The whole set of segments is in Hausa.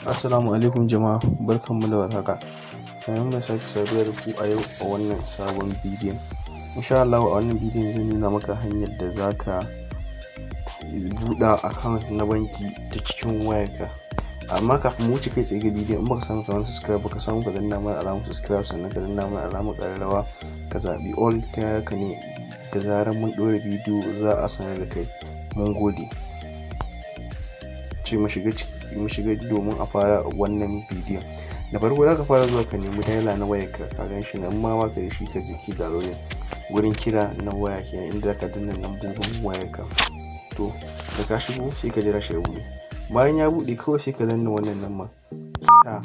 Assalamu alaikum jama'a, barkanmu da warhaka. Sannunmu da sake saduwa da ku a yau a wannan sabon bidiyon. Insha Allahu a wannan bidiyon zan nuna maka hanyar da zaka buɗe account na banki ta cikin wayarka. Amma kafin mu wuce kai tsaye ga bidiyon, in baka samu ka mana subscribe ba, ka samu ka danna mana alamar subscribe, sannan ka danna mana alamar ƙararrawa, ka zaɓi all. Ta haka ne da zarar mun ɗora bidiyo za a sanar da kai. Mun gode. Ce mu shiga ciki, mu shiga domin a fara wannan bidiyon. Da farko za ka fara zuwa ka nemi dialer na wayarka, ka gan shi nan, ma baka da shi, ka je ki downloading. Wurin kira na waya kenan, inda zaka danna lambobin wayarka. To, da ka shigo sai ka jira shi ya buɗe. Bayan ya buɗe, kawai sai ka danna wannan number, *710#,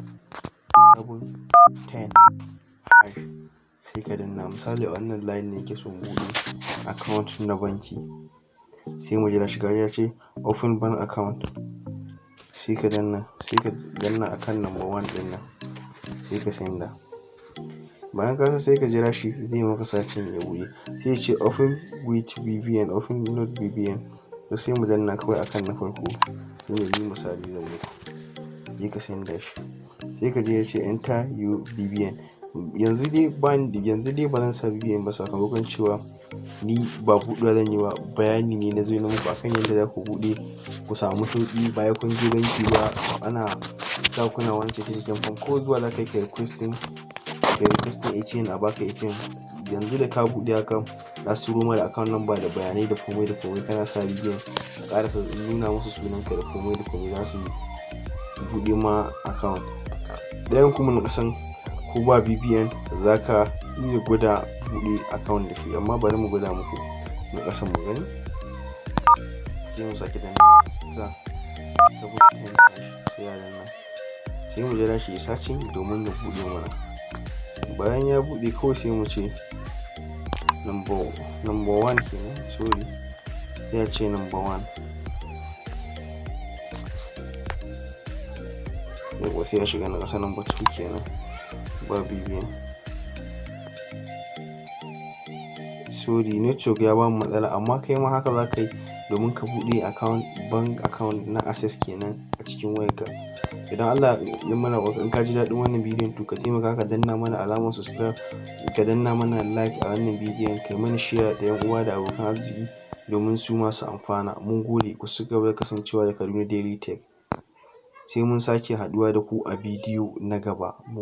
sai ka danna. Misali, a wannan line ne yake so mu buɗe account na banki, sai mu jira shi. Gashi ya ce "Open bank account". Sai ka danna akan number one ɗin nan, sai ka senda. Bayan ka sai ka jira shi, zai maka searching ya buɗe. Sai ya ce "Open with BVN", "Open not BVN". To, sai mu danna kawai akan na farko, shine ni misali zan muku. Sai ka senda shi, sai ka je ya ce "Enter your BVN". Yanzu dai ba zan sa BVN ba, sakamakon cewa ni ba buɗewa zan yi ba, bayani ne na zo na muku akan yadda za ku buɗe ku samu sauƙi bayan kun je banki ba ana sa kuna wani cike ciken form ko zuwa za ka yi ka yi requesting ATM, a baka ATM. Yanzu da ka buɗe haka, za su turo ma da account number da bayanai da komai da komai. Kana sa BVN, ka ƙarasa nuna musu sunanka da komai da komai, za su buɗe ma account. Ɗayan kuma na ƙasan, ko ba BVN za ka iya gwada buɗe account da shi, amma bari mu gwada muku na ƙasan mu gani. Sai mu sake danna *710#, sai a danna, sai mu jira shi ya searching domin ya buɗe mana. Bayan ya buɗe, kawai sai mu ce number one kenan, sorry, sai a ce number one. Yawwa, sai a shiga na ƙasa, number two kenan, ba BVN. Sorry, network ya bamu matsala, amma kai ma haka za ka yi domin ka buɗe account, bank account na Access kenan, a cikin wayarka. Idan Allah ya mana, in ka ji daɗin wannan bidiyon, to ka taimaka ka danna mana alamar subscribe, ka danna mana like a wannan bidiyon, kai mana share da 'yan uwa da abokan arziki domin su ma su amfana. Mun gode, ku ci gaba da kasancewa da Kaduna Daily Tech. Sai mun sake haɗuwa da ku a bidiyo na gaba. Mun